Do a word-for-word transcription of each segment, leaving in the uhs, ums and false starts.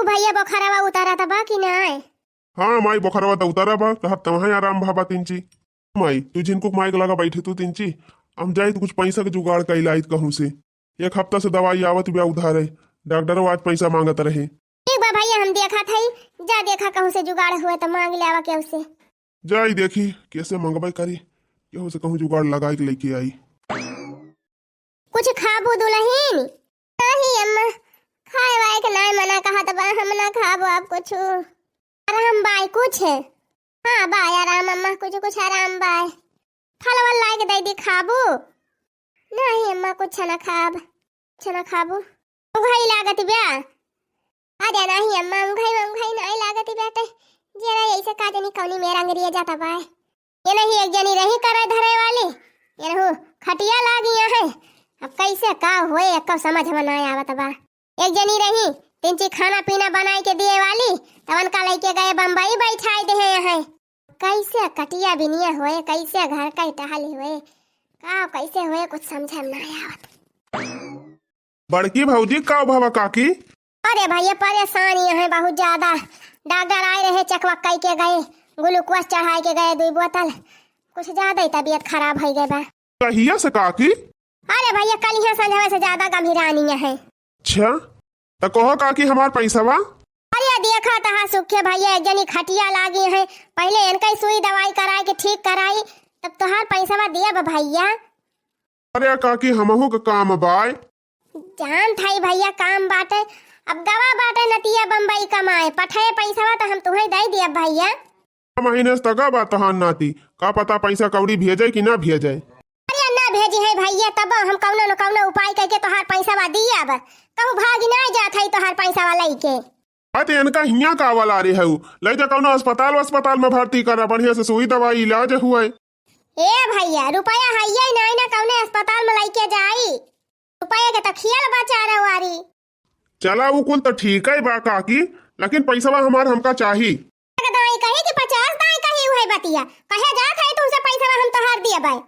भइया, बोखरवा उतारा त बा कि नाय? हाँ माई, बोखरवा त उतारा बा, तहर तमहे आराम भा बा तिनची। माई, तू झिनकुक माई के लगा बैठे तू तिनची, हम जाई त कुछ पैसा के जुगाड़ कइ लाई कहूँ से। एक हफ्ता से दवाई आवत बा उधारे, डॉक्टरो आज पैसा मांगत रहे। ठीक बा भइया, हम देखत हई, जा देखा कहूँ से जुगाड़ हुए त मांग ले आवा केहू से। जाई देखी, कैसे मंगबे करी, केहू से कहूँ जुगाड़ लगाई के लइके आई। कुछ खाबू दुलहिन? नाहीं अम्मा, खाए वाए के नाय मना कहत बा, हम ना खाबो अब कुछ। आराम बाय कुछ? हाँ बाय आराम अम्मा, कुछ कुछ आराम बाय। फल वल लाइके दइ दी, खाबू? नाहीं अम्मा, कुछ ना खाब, कुछ ना खाबू। उघाई लागत बा? अरे नाहीं अम्मा, उघाई उघाई नाहीं लागत बाटे, जरा ऐसे का जनी कौनी मेरा अंगरिया जाता बाय। ये नहीं एक जनी रही करे धरे वाली, ये रहू खटिया लागी है। अब कैसे का होए, एको समझ में ना आवत बा। एक जनी रही, तिनची खाना पीना बनाई के दिए वाली, तवन का लइके गए बम्बई बैठाई देहे हैं। कैसे कटिया बिनिया होए, कैसे घर का टहल होए, का कैसे होए, कुछ समझ में ना आवत। बड़की भौजी, का भवा काकी? अरे भइया, परेशानी है बहुत ज्यादा। डॉक्टर आए रहे, चेकवा कइ के गए, ग्लूकोज चढ़ाई के गए दुई बोतल। कुछ ज्यादा ही तबीयत खराब होइ गए बा। कहिया से काकी? अरे भइया, कल यहाँ संझवा से ज्यादा गंभीरानी है। अच्छा, त कहो काकी, हमार पैसवा? अरे देखा तहा सुखे भइया, एक जनी खटिया लागी है, पहिले इनका ही सुई दवाई कराई के ठीक कराई, तब तोहार पैसवा दियब भइया। अरे काकी, हमहू के काम बाय। जानत हई भइया, काम बाटे। अब गवा बाटे नतिया बम्बई कमाए, पठाए पैसवा त हम तुहे दइ दियब भइया। महीने से तगा बा तहार नाती, का पता पैसा कौड़ी भेजे कि ना भेजे। अरे ना भेजी है भइया, तब हम कौनो न कौनो उपाय कइके तोहार पैसवा दियब। कहूँ भागी ना जात है तोहार पैसवा लइके। अरे इनका हियाँ का वाला रे हऊ, लइ जा कौनो अस्पताल वस्पताल में भर्ती करा, बढ़िया से सुई दवाई इलाज हुए। ए भइया, रुपया हइये नाई ना कौने अस्पताल में लइके जाई। रुपया के त खियल बा चारो वारी। चला, उ कुल त ठीक है बा काकी, लेकिन पैसवा हमार हमका चाही। दाई कही कि पचास दाई कही उहे बतिया, कहे जात है तुमसे पैसवा हम तोहार दिए बाय।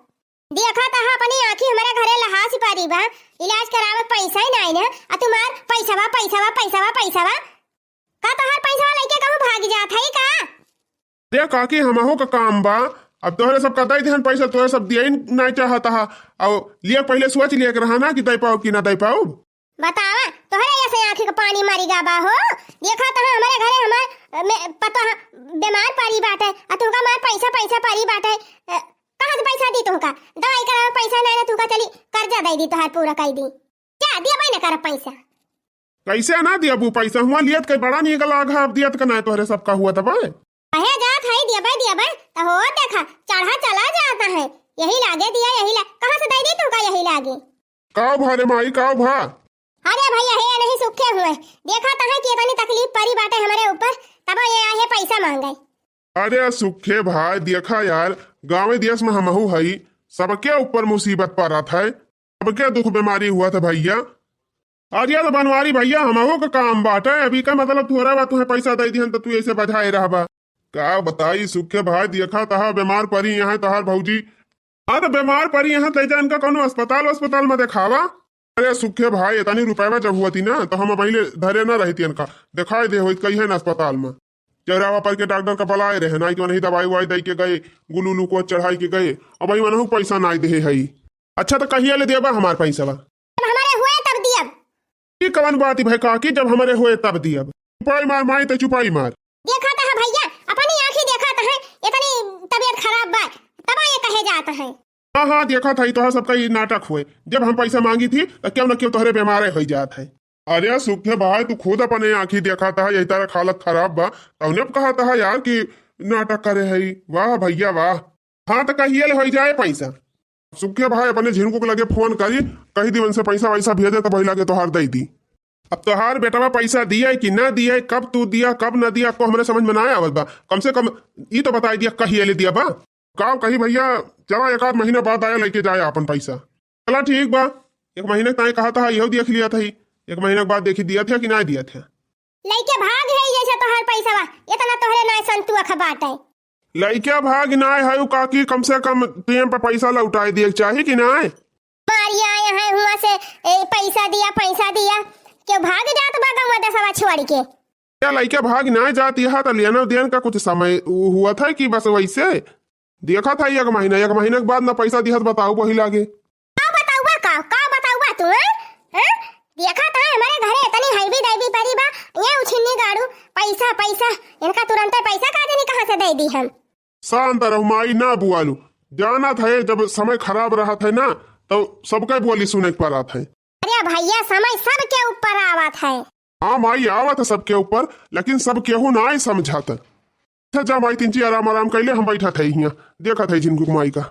देखा तहा अपनी आँखी हमरे घरे लहास परी बा, इलाज करावत पैसा ही नाई ना, आ तुम्हार पैसवा, पैसवा, पैसवा, पैसवा। का तोहार पैसवा लइके कहूँ भाग जात है का? देख काकी, हमहू का काम बा, अब तोहरे सब का दई दिहन पैसा, तोहरे सब दिए ही नाई चाहत हा। और लिए पहिले सोच लिए के रहा ना कि दई पाउब कि ना दई पाउब। बतावा, तोहरे ऐसे आँखी का पानी मारी गा बा हो। देखा तहा हमरे घरे हमार, अ, में, पतोह बीमार परी बाटे, आ तुमका मार पैसा, पैसा परी बाटे। अ, कहाँ से पैसा दी तुमका? दवाई करावे पैसा नाई ना, तुमका चली कर्जा दई दी, तोहार पूरा कई दी। जा, दिया भाई ना कर पैसा। कैसे ना दियबू पैसा? हुआ लियत के बड़ा नीक लाग है, अब दियत के ना तोहरे सब का हुआ तब। कहे जात है दियबे, दियबे, त हो देखा, चढ़ा चला जाता है। यही लागे दिया, यही ला-, कहाँ से दे दी तुमका यही लागे? काव भा रे माई, काव भा? अरे भइया, हे नहीं सुखे हुए। देखा त है कि इतनी तकलीफ परी बाटे हमरे ऊपर, तब ये आए पैसा मांगे। अरे सुखे भाई, देखा यार, गाँवे देश में हमहू हई, सबके ऊपर मुसीबत परत है, सबके दुख बीमारी हुआ था भइया। अरे तो बनवारी भइया, हमहू का काम बाटे, अभी का मतलब थोड़ा बा, तुहे पैसा दे दिहन तो तू ऐसे बजाए रहबा। का बताई सुखे भाई, देखा तहा बीमार परी यहाँ तहार भौजी। हाँ तो बीमार परी यहाँ, ले जा इनका कौनो अस्पताल अस्पताल में देखावा। अरे सुखे भाई, इतनी रुपया जब हुआ थी ना, तो हम पहले धरे ना रहती इनका, दिखाई दे होई कहीं है ना अस्पताल में। चौराहा पर के डॉक्टर का बुलाए रहे ना, कि वही दवाई वाई दे के गए, ग्लू ग्लूकोज चढ़ाई के गए, अब भाई वनहु पैसा ना दे है। अच्छा तो कहिया ले देबा हमार पैसा बा? जब हमारे हुए तब दियब। ई कवन बात है भाई काकी, जब हमरे होए तब दियब? चुपाई मार माई, ते चुपाई मार। देखा त है भइया, अपनी आँखी देखा त है, इतनी तबीयत खराब बा, तब ये कहे जात है। हाँ, हाँ, देखा था, ई तोहार सबका ई नाटक हुए। जब हम पैसा मांगी थी, तो क्यों न क्यों तोहरे बीमारे हो जात है। अरे सुखे भाई, तू खुद अपने आँखी देखा था, यही तरह हालत खराब बा, तौने अब कहा था यार कि नाटक करे है। वाह भइया, वाह। हाँ, तो कहिए ले हो जाए पैसा। सुखे भाई अपने झिनकू के लगे फोन करी, कही दी उनसे पैसा वैसा भेजे तो वही लगे तोहार दे दी। अब तोहार बेटवा पैसा दिए कि ना दिए, कब तू दिया, कब ना दिया, को हमरे समझ में ना आवत बा। कम से कम ई तो बताई दिया, कहिए ले दिया बा। का कही भइया, चला एक आध महीना बाद आया लेके जाए आपन पैसा। चला ठीक बा, एक महीने ताई कहा था, यहू देख लिया था, एक महीने के बाद देखी दिया था कि ना दिया था। लइके भाग है जैसे तोहार पैसा बा, इतना तोहरे ना संतुआ खबाट है। लइका भाग नाय है, उ काकी कम से कम टेम पे पैसा लौटाए दिए के चाही कि नाय? मारी आए हैं हुआ से, ए, पैसा दिया, पैसा दिया, क्यों भाग जात बा गंवा देसवा छोड़ के? या लइके भाग नाहीं जात यहा, त लेना देन का कुछ समय उ-, हुआ था कि बस वैसे? देखा था एक महीना, एक महीना के बाद ना पैसा दिहत, बताऊ वही लागे। का बताउबा का, का बताउबा तू, हैं? हैं? देखा था हमारे घरे इतनी हैवी दैवी परी बा, ये उछिन्नी गाड़ू, पैसा, पैसा, इनका तुरंते पैसा का देनी कहाँ से दे दी हम? शांत रहू माई, ना बुआलू। जानत है, जब समय खराब रहत है ना, तो सबके बोली सुने के पड़त है। अरे भैया, समय सबके ऊपर आवत है। हाँ माई, आवत है सबके ऊपर, लेकिन सब केहू ना ही समझत। अच्छा जा माई, तिनची आराम आराम कैले, हम बैठत है हियाँ, देखत है झिनकू माई का।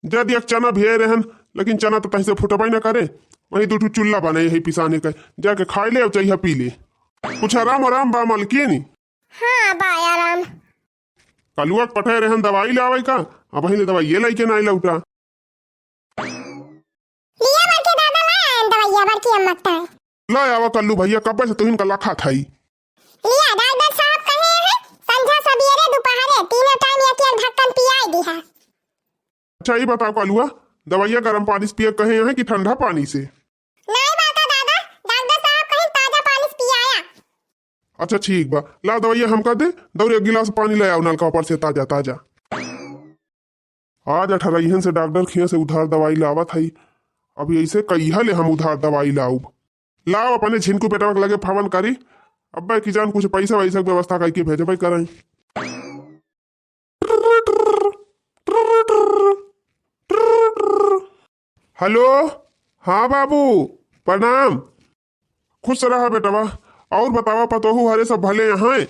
जद एक चना भिए रहन, लेकिन चना तो तैसे फुटबे न करे, वही दू ठो चुल्ला बने यही पिसाने के, जाके खाई ले और चाहिए पी ले। कुछ आराम आराम बा मलकिनी? हाँ बा आराम। कलुआ के पठे रहन दवाई लावे का, अब वही ले दवाई ये लइके ना लौटा। लिया बड़के दादा, ला आयन दवाइया बड़की अम्मा के। ला आवा कल्लू भैया, कब्बे से तुहिन का लखा थाई। लिया, डॉक्टर साहब कहे हैं, संझा सबेरे दोपहरे तीनों टाइम एक एक ढक्कन पियाई दिहा। अच्छा, ये बताओ कलुआ, दवाइया गरम पानी से पिए कहे हैं कि ठंडा पानी से? नहीं बाता दादा, डॉक्टर साहब कहे ताजा पानी से पियाया। अच्छा ठीक बा, ला दवाइया हमका दे, दौड़ एक गिलास पानी ले आओ नलका ऊपर से ताजा ताजा। आज अठरहियन से डॉक्टर खिया से उधार दवाई लावत हई। अब ऐसे कहिया ले हम उधार दवाई लाउब? लाओ अपने झिनकू बेटवा के लगे फोन करी, अब्बे की जान कुछ पैसा वैसा के व्यवस्था करके भेजबे करें। हेलो, हाँ बाबू, प्रणाम। खुश रहा बेटवा। और बतावा पतोहू हरे सब भले हैं?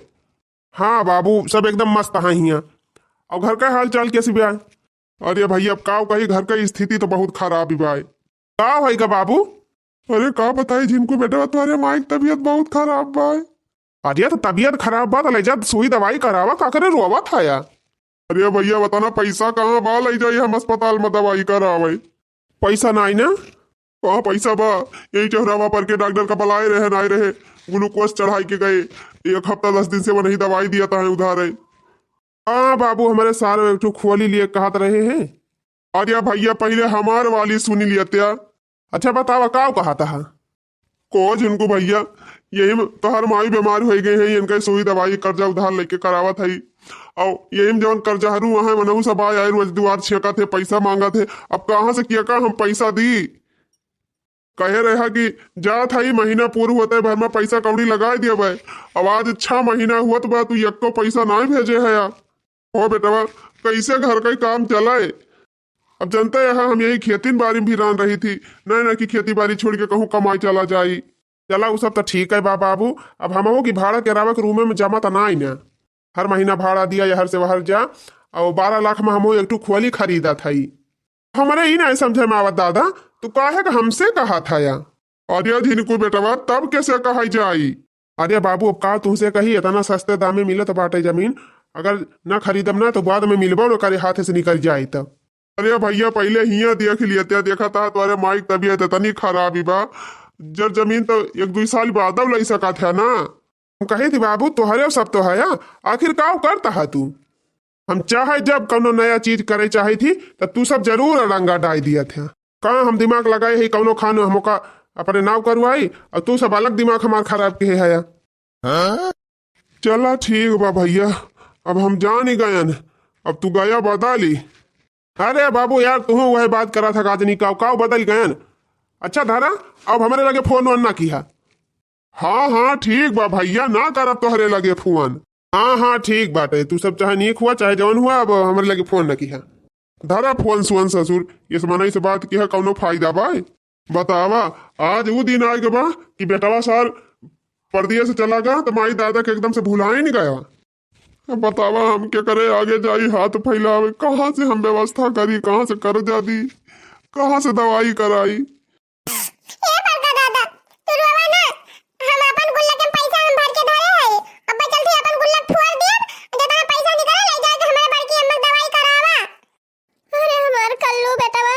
हाँ बाबू, सब एकदम मस्त हैं हियाँ। और घर का हाल चाल कैसे बा? अरे भैया, अब का कही, घर का स्थिति तो बहुत खराब ही बा। का होई का बाबू? अरे का बताई झिनकू बेटवा, तुम्हारे माई की तबीयत बहुत खराब बा। अरे तो तबीयत खराब बा तो ले जा सुई दवाई करावा, का करे रोवत है यार? अरे भैया बताना पैसा कहाँ बा, ले जाई हम अस्पताल में दवाई करावे। पैसा नाई ना? कहाँ पैसा बा? यही चौराहा पर के डॉक्टर का बुलाए रहे, नाई रहे, ग्लूकोज चढ़ाई के गए। एक हफ्ता दस दिन से वो नहीं दवाई दिया था उधार है। हाँ बाबू, हमारे सारे एक ठो खोली लिए कहत रहे हैं। अरे भैया पहले हमार वाली सुनी लिया त्या। अच्छा बतावा का कहत हा? को झिनकू भैया, यही में तोहर माई बीमार हो गए हैं, इनका सुई दवाई कर्जा उधार लेके करावत है। और यही में जौन कर्जा हरू वहाँ मनहू सब आए, आए रोज दुआर छेकत है, पैसा मांगत है। अब कहाँ से किया का हम पैसा दी? कहे रहा कि जात है महीना पूर होते भर में पैसा कौड़ी लगा दिया भाई। अब आज छह महीना हुआ तो बा तू यक्को पैसा ना भेजे है यार। हो बेटवा, कैसे घर का काम चलाए? अब जनता यहाँ हम यही खेती बाड़ी में भी रान रही थी, नहीं ना कि खेती बाड़ी छोड़ के कहूँ कमाई चला जाई। चला, उ सब तो ठीक है बा बाबू। अब हमहू की भाड़ा के रावा के रूमे में जमा तो ना आई ना, हर महीना भाड़ा दिया, यहर से वहर जा, और बारह लाख में हमहू एक ठो खोली खरीदत हई। हमरे ई नहीं समझे में आवत दादा, तू काहे का हमसे कहा था या? अरे झिनकू बेटवा, तब कैसे कहा जाई? अरे बाबू, अब का तुमसे कही, इतना सस्ते दाम में मिलत बाटे जमीन, अगर ना खरीदब ना तो बाद में मिलबो न करे, हाथ से निकल जाए तब। अरे भैया, पहले हिया देख लिया, त्या देखा था तुम्हारे माई की तबीयत इतनी खराब ही बा, जर जमीन तो एक दो साल बाद ले सकत है ना। हम कहे थी बाबू, तोहरे सब तो है, आखिर का करता है तू? हम चाहे जब कौनो नया चीज करे चाहे थी, तो तू सब जरूर अड़ंगा डाल दिया था। कहाँ हम दिमाग लगाए ही कौनो खानो हमका अपने नाव करवाई, और तू सब अलग दिमाग हमार खराब के है। चला ठीक बा भैया, अब हम जान ही गयन, अब तू गया बदली। अरे बाबू यार, तू वह बात करा था गाजनी का, का बदल गयन? अच्छा धरा, अब हमारे लगे फोन वोन ना किया। हाँ हाँ ठीक बा भैया, ना करब तोहरे लगे फोन। हाँ हाँ ठीक बाटे, तू सब चाहे नीक हुआ चाहे जौन हुआ, अब हमारे लगे फोन ना किया। धरा फोन सुअन ससुर, इस मनई से बात किया कौनो फायदा बा? बतावा, आज वो दिन आए के बा कि बेटवा सार परदेस से चला गया तो माई दादा के एकदम से भुलाए नहीं गया। अब बतावा हम के करे आगे जाई हाथ फैलावे, कहाँ से हम व्यवस्था करी, कहाँ से कर्जा दी, कहाँ से दवाई कराई? ए बड़का दादा, तू रोवा ना, हम अपन गुल्लक में पैसा हम भर के धरे हई, अब बचल थी अपन गुल्लक फोड़ दियब, जतना पैसा निकले ले जाके हमारे बड़की अम्मा के दवाई करावा। अरे हमार कल्लू बेटवा,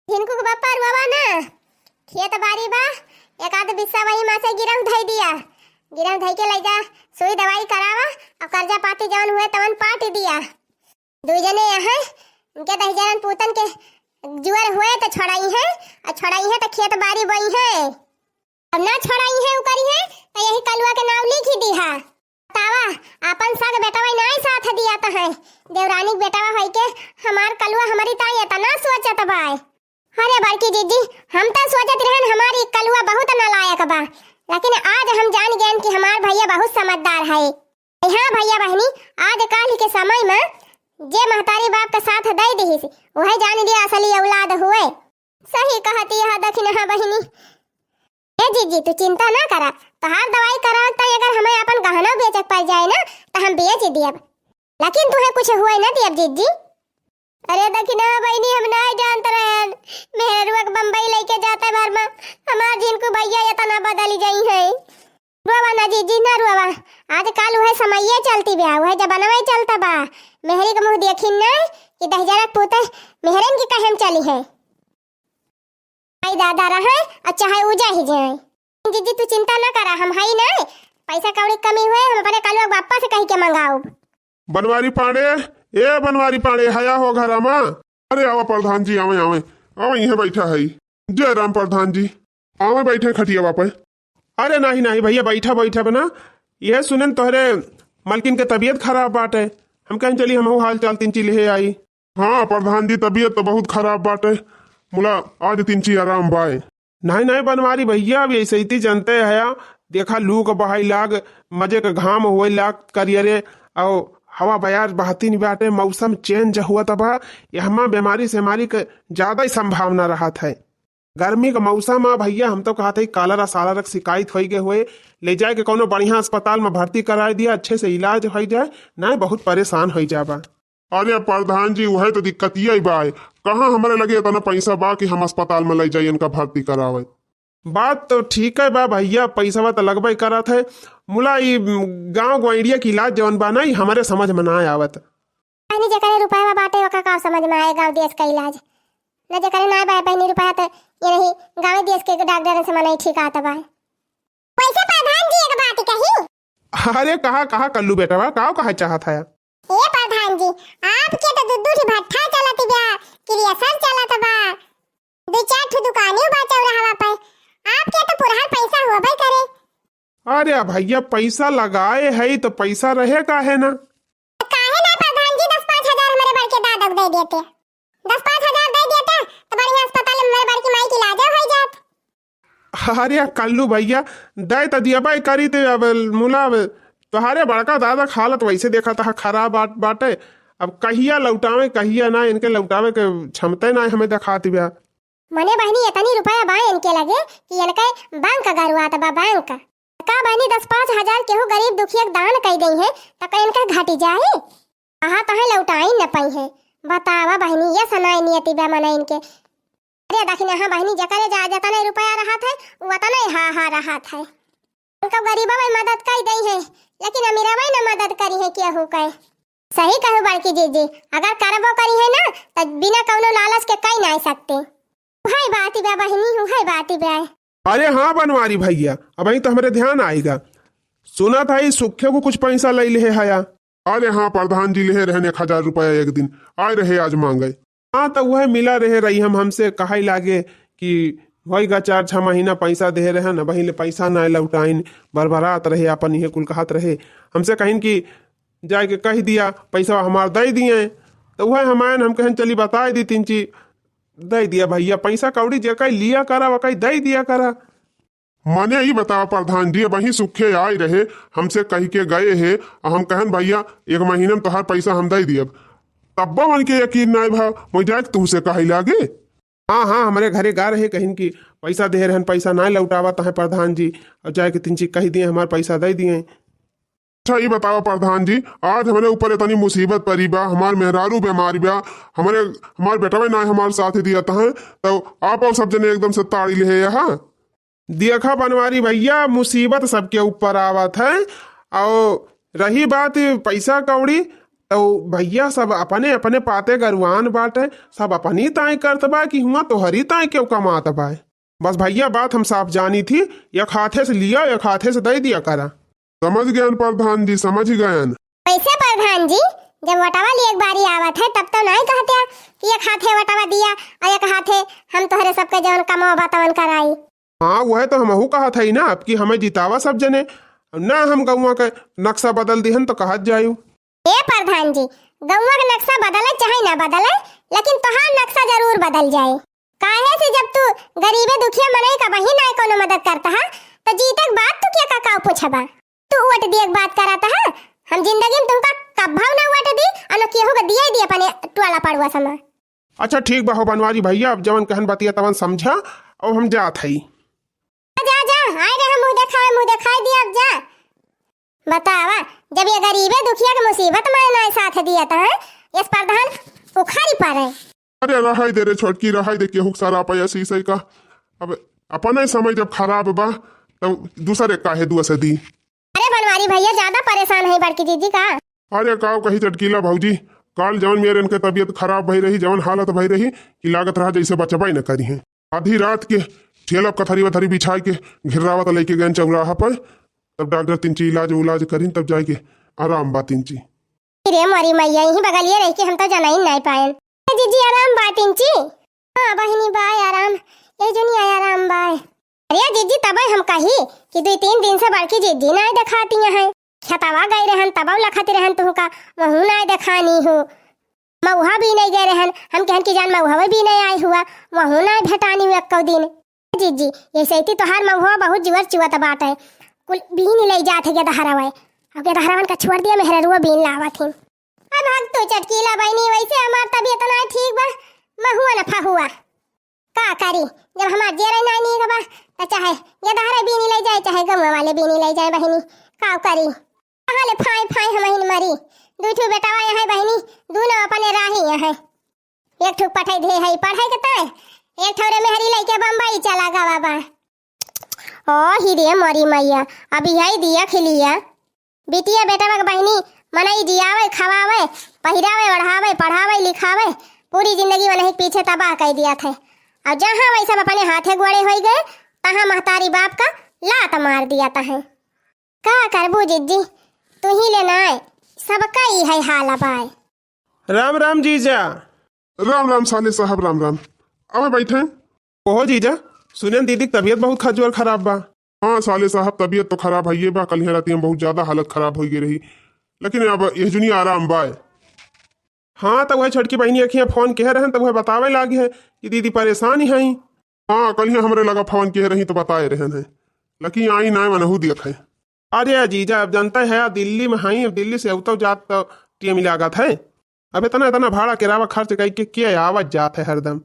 झिनकू के बापा रुआवा ना, खेत बाड़ी बा, एक आध बिस्सा वही माँ से गिरहु धई दिया, गिरहु धई के ले जा, सुई दवाई करावा, और कर्जा पाती जवन हुए तवन पाट दिया। दुई जने यहाँ, इनके दही जरन पूतन के जुअर हुए तो छोड़ाई है, और छोड़ाई है तो खेत बाड़ी बोई है। अब ना छोड़ाई है, उ करी है, तो यही कलुआ के नाव लिख ही दिहा। देवरानी के बेटवा होई के हमार कलुआ हमरी ताई एतना सोचत बाय। अरे बड़की जीजी, हम त सोचत रहन हमारी कलुआ बहुत नालायक बा, लेकिन आज हम जान गएन कि हमार भैया बहुत समझदार है। हाँ भैया बहिनी, आज काल के समय में जे महतारी बाप के साथ दे दिहिस, वही जान लिया असली औलाद हुए। सही कहती है दखिनहा बहिनी। ए जीजी, तू चिंता ना करा, तोहार दवाई करावत ताई अगर हमें अपन गहना बेचे के पड़ जाए ना, तो हम बेच दियब, लेकिन तुहे कुछ हुए ना दियब जीजी। अरे दखिनहा बहिनी, हम ना जानत रहन, मेहरुआ के बम्बई लेके जाते भर में हमार जिनको भैया एतना बदल गई है। रोवा ना जीजी, ना रोवा, आजकल वह समये चलती बा, वह जमाना में चलता बा। मेहरी के मुँह देखी ना कि दहिजरा के पूते मेहरन की कहे में चली है। आई दादा रहे और चाहे ऊ जा ही जाए। जीजी तू चिंता ना करा, हम हई ना, पैसा कौड़ी कमी हुए, हम अपने कलुआ के बापा से कही के मंगाउब। बनवारी पांड़े, ए बनवारी पांड़े, हया हो घरा मा? अरे आवा प्रधान जी, आवे, आवे, आवे, इहे बैठा है। जय राम प्रधान जी, आवे बैठे खटिया पे। अरे नाही, नाही भैया, बैठा, बैठा बना। यह सुनन तोहरे मलकिन के तबीयत खराब बाटे, हम कहन चली हमहू हाल चाल तिनची लिहे आई। हाँ प्रधान जी, तबीयत तो बहुत खराब बाटे, मुला आज तिनची आराम बाय। नाही, नाही बनवारी भैया, अब ऐसे ही ती जनते हया, देखा लू क बहाई लाग, मजे क घाम होए लाग करियरे, औ हवा बयार बहती नहीं बाटे, मौसम change हुआ तबा, यहमा बीमारी सेमारी क ज्यादा ही संभावना रहत है। गर्मी क मौसम आ भैया, हम तो कहत हई कालरा सालरा क शिकायत होई गए हुए, ले जाए के कौनो बढ़िया अस्पताल में भर्ती कराए दिया, अच्छे से इलाज होई जाए, नहीं बहुत परेशान होई जाबा। अरे प्रधान जी, उहे तो दिक्कतिया ही बा, कहाँ हमरे लगे इतना पैसा बा कि हम अस्पताल में ले जाई इनका भर्ती करावे। बात तो ठीक है बा भैया, पैसा तो लगबे करत है, मुला ई गाँव ग्वाइड़िया के इलाज जवन बा ना, ई हमरे समझ में ना आवत। बहिनी, जेकरे रुपया बाटे, ओका का समझ में आए गाँव देश का इलाज? न जेकरे ना बा बहिनी रुपया, त ये नहीं गाँव देश के डॉक्टर से मनई ठीक आत बा। वैसे प्रधान जी, एक बात कही। अरे, कहा, कहा कल्लू बेटवा, का कहा चाहत है? ए प्रधान जी, आपके तो दू दू ठी भट्ठा चलत बा, क्रिएशन चलत बा, दू चार ठो दुकानियों बा चौराहा पे, आपके तो पुरहर पैसा होबे करे। अरे भैया, पैसा लगाए है तो पैसा रहे काहे ना? काहे ना प्रधान जी, दस पाँच हजार हमरे बड़के दादा को दे देते, दस पाँच हजार दे देते तो बढ़िया अस्पताल में हमरे बड़की माई की इलाज हो जात। अरे कल्लू भैया, दे तो दिया भाई करी ते, अब मुला, अब तोहारे बड़का दादा क हालत वैसे देखा था खराब बात बाटे, अब कहिया लौटावे कहिया ना, इनके लौटावे के क्षमता ना हमें दिखाती बा। मने बहिनी, इतनी रुपया बा इनके लगे कि इनके बैंक गरुआत बा, बैंक। का बहिनी, दस पाँच हजार केहू गरीब दुखिया के दान कई देई है, त का इनके घटी जाई? कहा तहे लौटाई न पाई है। बतावा बहिनी, ये सनाई नियति बा मने इनके। अरे दखिनहा बहिनी, जकरे जा जतने रुपया रहत है, वो उतने हा हा रहत है। उनका गरीबा में मदद कई देई है, लेकिन अमीरवा में न मदद करी है केहू के। सही कहू बड़की जीजी, अगर करबो करी है ना, त बिना कौनो लालच के कई नाई सकते। उहई बात बा बहिनी, उहई बात बा। अरे हाँ बनवारी भैया, अबहीं तो हमरे ध्यान आइगा। सुना था ई सुखे को कुछ पैसा लई लिहे हया। अरे हाँ प्रधान जी, लिहे रहन एक हजार रुपया एक दिन, आए रहे आज मांगे। हाँ, त उहे मिला रहे रही हम, हमसे कहइ लागे कि होइगा चार छह महीना पैसा देहे रहन, अबहीं ले पैसा नाय लौटाइन, बरबरात रहे, आपन इहे कुल कहत रहे। हमसे कहिन कि जाए के कहि दिया, पैसा हमार दइ दिए। त उहे हम आएन, हम कहन चली बताइ दी, तिनची दइ दिया भइया, पैसा कौड़ी जेकइ लिया करा, वकइ दइ दिया करा। मने ई बतावा प्रधान जी, अबहीं सुखे आए रहे, हमसे कहि के गए हे, आ हम कहन भइया एक महीना में तोहार पैसा हम दइ दियब, तब्बो उनके यकीन नाय भा, मोइ जाए के तुमसे कहइ लागे। हाँ, हाँ, हमरे घरे गा रहे, कहिन कि पैसा देहे रहन, पैसा नाय लौटावा तहे प्रधान जी, अउर जाए के तिनची कहि दिए, हमार पैसा दइ दिए। अच्छा, ई बतावा प्रधान जी, आज हमरे ऊपर इतनी मुसीबत परी बा, हमार मेहरारू बीमारी बा, हमरे, हमार बेटवा नाय हमार साथ दिया तहे, तउ आप अउर सब जने एकदम से ताड़ी लिहे यहाँ। देखा बनवारी भइया, मुसीबत सबके ऊपर आवत है। अउर रही बात पैसा कौड़ी, तउ भइया सब अपने अपने पाते गरुआन बाटे, सब अपनी ताई करत बा कि हुआं तोहरी ताई केउ कमात बा। बस भइया, बात हम साफ जानी थी, एक हाथे से लिया, एक हाथे से दइ दिया करा। समझ गयन प्रधान जी, समझ गयन। वैसे प्रधान जी, जब वटवा लिए एक बारी आवत है, तब तो नाहीं कहत्या कि एक हाथे वटवा दिया अउर एक हाथे हम तोहरे सबके जवन कमवा बा तवन कराई। हाँ, उहे तो हमहू कहत हई ना, अब कि हमें जितावा सब जने, ना हम गौवा के नक्शा बदल दिहन तो कहत जायु। ए प्रधान जी, गौवा के नक्शा बदले चाहे ना बदले, लेकिन तोहार नक्शा जरूर बदल जाए। काहे से जब तू गरीबे दुखिया मनई का बहिन आए कौनो मदद करता है, तो जीते के बाद तू क्या का, का पूछबा? तू वोट दिए के बात करत ह? हम जिंदगी में तुमका कब्बो ना वोट दी, अउर न केहू के दिए दी अपने टोला पड़ुआ समा। अच्छा ठीक बा हो बनवारी भैया, अब जवन कहन बतिया तवन समझा, अब हम जात हई। जा, जा, आए रहे मुँह देखावे, मुँह देखाई दिया, अब जा। बतावा, जब ये गरीबे दुखिया के मुसीबत में ना साथ दिया त, यस प्रधान उखाड़ी पड़े। अरे रहै दे रे छोटकी, रहै दे, केहू के सराप ऐसी सही का। अब अपने समय जब खराब बा, तब दूसरे काहे दुआ से दी। अरे बनवारी भैया, ज्यादा परेशान है बड़की जीजी का? अरे काव कही चटकीला भौजी, काल जवन मेरे इनके तबीयत खराब भई रही, जवन हालत भई रही कि लागत रहा जैसे बचबे न करी हैं। आधी रात के ठेला कथरी वथरी बिछाई के घिर्रावत लेके गए चौराहा पर, तब डॉक्टर तिनची इलाज उलाज करीन, तब जाए के आराम बा तिनची। रे मोरी मैया, यहीं बगलिए रह के हम तो जनाई नहीं पाएन। ए जीजी, आराम बा तिनची? हाँ बहिनी, बाय आराम। ए जुनिया, आराम बाय। अरे जीजी, तबे हम कही कि दुई तीन दिन से बड़की जीजी नहीं देखाती हैं। खेतवा गई रहन, तबौ लखत रहन तुहका, वहू नहीं देखानी हो। मऊहा बीने गए रहन, हम कहन कि जान मऊहा भी नहीं आई हुआ, वहू नहीं भेटानी हुआ एक्को दिन। जीजी, ये सैती तोहार महुआ बहुत जुअर चुअत बाटे। कुल बीन ले जात है गेदहरवे। अब गेदहरवन का छोड़ दिया, मेहररुआ बीन लावत ही। अब भाग तो चटकीला बहिनी, वैसे हमार तबीयत ना ठीक बा, महुआ न फहुआ। का करी, जब हमार जेरे ना नीक बा, त चाहे गेदहरे बीनी ले जाए, चाहे गौवा वाले बीनी ले जाए बहिनी, का करी। कहाँ ले फाई फाई हमहिन मरी। दुई ठो बेटवा यहाँ बहिनी, दूनो अपने राही यहाँ। एक ठो पठाई दे है पढ़ाई के ताय, एक ठो रे मेहरी लइके बम्बई चला गवा बा। ओ ही रे मोरी मैया, अब यही दिया खिलिया। बिटिया बेटवा के बहिनी मनई जियावे, खवावे, पहिरावे, ओढ़ावे, पढ़ावे, लिखावे, पूरी जिंदगी मनई के पीछे तबाह कर दिया थे। और जहाँ वही सब अपने हाथे गोड़े होई गए, तहाँ महतारी बाप का लात मार दिया तहे। का करबू जिज्जी, तू ही ले नाय, सबका ई है हाल बाय। राम राम जीजा। राम राम साले साहब, राम राम। आवे बैठे। ओहो जीजा, सुनेन दीदी के तबीयत बहुत खजुअर खराब बा। हाँ साले साहब, तबीयत तो खराब है ये बा, कल राती में बहुत ज्यादा हालत खराब हो गई रही, लेकिन अब यह जुनी आराम बाय। हाँ, तो वह छोटकी बहिनी अखियाँ फोन कह रहन, तो वह बतावे लागी है कि दीदी परेशान ही हैं। हाँ, कल ही हमरे लगा फोन कह रही तो बताए रहन है, लेकिन आई ना मनहू दियत है। अरे जीजा, अब जनता है, दिल्ली में हई, अब दिल्ली से अवतो जात तो टेम लागत है। अब इतना, इतना भाड़ा किरावा खर्च करके के आवत जात है हरदम।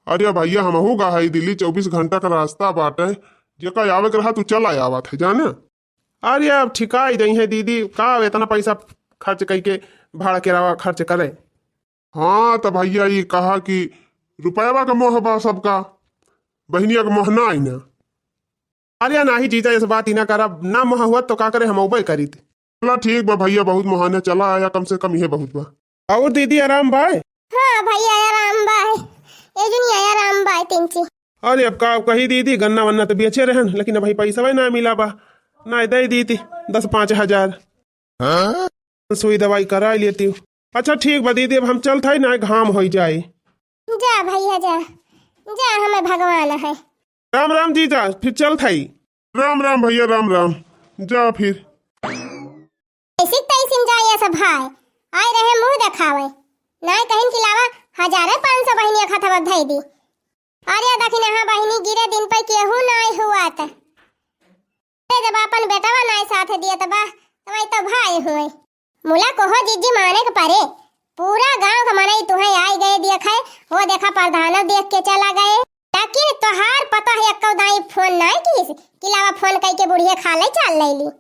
अरे भैया, हमहू गा है दिल्ली, चउबीस घंटा का रास्ता बाटे, जेका आवे के रहा तू चला आवत है, जाने। अरे अब ठिकाई जइहैं दीदी, का अब इतना पैसा खर्च करके भाड़ा किरावा खर्च करे? हाँ, त भैया ई कहा कि रुपयवा के मोह बा सबका, बहिनिया के मोह ना आई ना। अरे नाही जीजा, इस बात ही ना करब, ना मोह हुआ तो का करे, हम अउबे करीत। चला ठीक बा भैया, बहुत मोहाने, चला आया, कम से कम इहे बहुत बा। और दीदी आराम बाय? हाँ भैया आराम बाय, ए जुनिया आराम बाय तिनची। अरे अब का कही दीदी, गन्ना वन्ना तो बेचे रहन, लेकिन अब भाई पैसा ना मिला बा, ना दे दीदी दस पाँच हजार। हाँ? सुई दवाई करा लेती हूँ। अच्छा ठीक बा दीदी, अब हम चलत हई ना, घाम होई जाए। जा भैया जा, जा, हमें भगवान है। राम राम जीजा, फिर चलत हई। राम राम भैया, राम राम, जा फिर। ऐसी तैसी में जाए सब भाई, आए रहे मुँह देखावे, नाय कहिन कि लावा हजारे पाँच सौ बहिनिया खातवा धई दी। अरे दखिनहा बहिनी गिरे दिन पे केहू नाय हुआ त। अरे जब अपन बेटवा नाय साथ दिया त बा, त वही तो भाई हुए। मुला कोहो जिज्जी माने के परे, पूरा गांव के मनई तुहे आई गए देखे, वो देखा प्रधानो देख के चला गए। लेकिन तोहार पता है एक्को दाई फोन नाय कीस, कि लावा फोन कई के बुढ़िया खा ले चाल ले ली।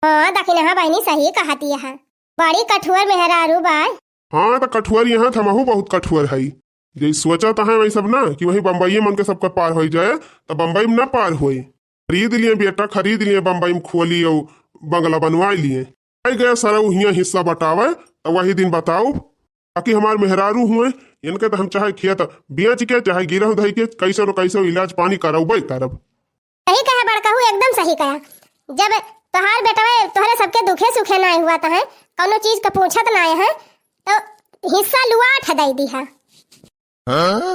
हाँ, दखिनहा बहिनी सही कहती है, बड़ी कठुअर मेहरारू बाय। हाँ, त कठुअर यहाँ थमहू बहुत कठुअर हई। जै सोचत हैं वही सब ना कि वही बम्बई मन के सबका पार होई जाए, त बम्बई में ना पार होई। खरीद लिए बेटा, खरीद लिए बम्बई में खोली और बंगला बनवा लिए। आई गए सरऊ हियाँ हिस्सा बटावे, त वही दिन बताऊ। बाकी हमार मेहरारू हुए, इनके त हम चाहे खेत बेच के, चाहे गिरह धई के, कैसे न कैसे इलाज पानी करउबे करब। सही कहा बड़कहू, एकदम सही कहा। जब तोहार बेटवा तोहरे सबके दुखे सुखे नाय हुआ त है, कौनो चीज के पूछत नाय है, तो हिस्सा लुआठ दई दी है। हाँ?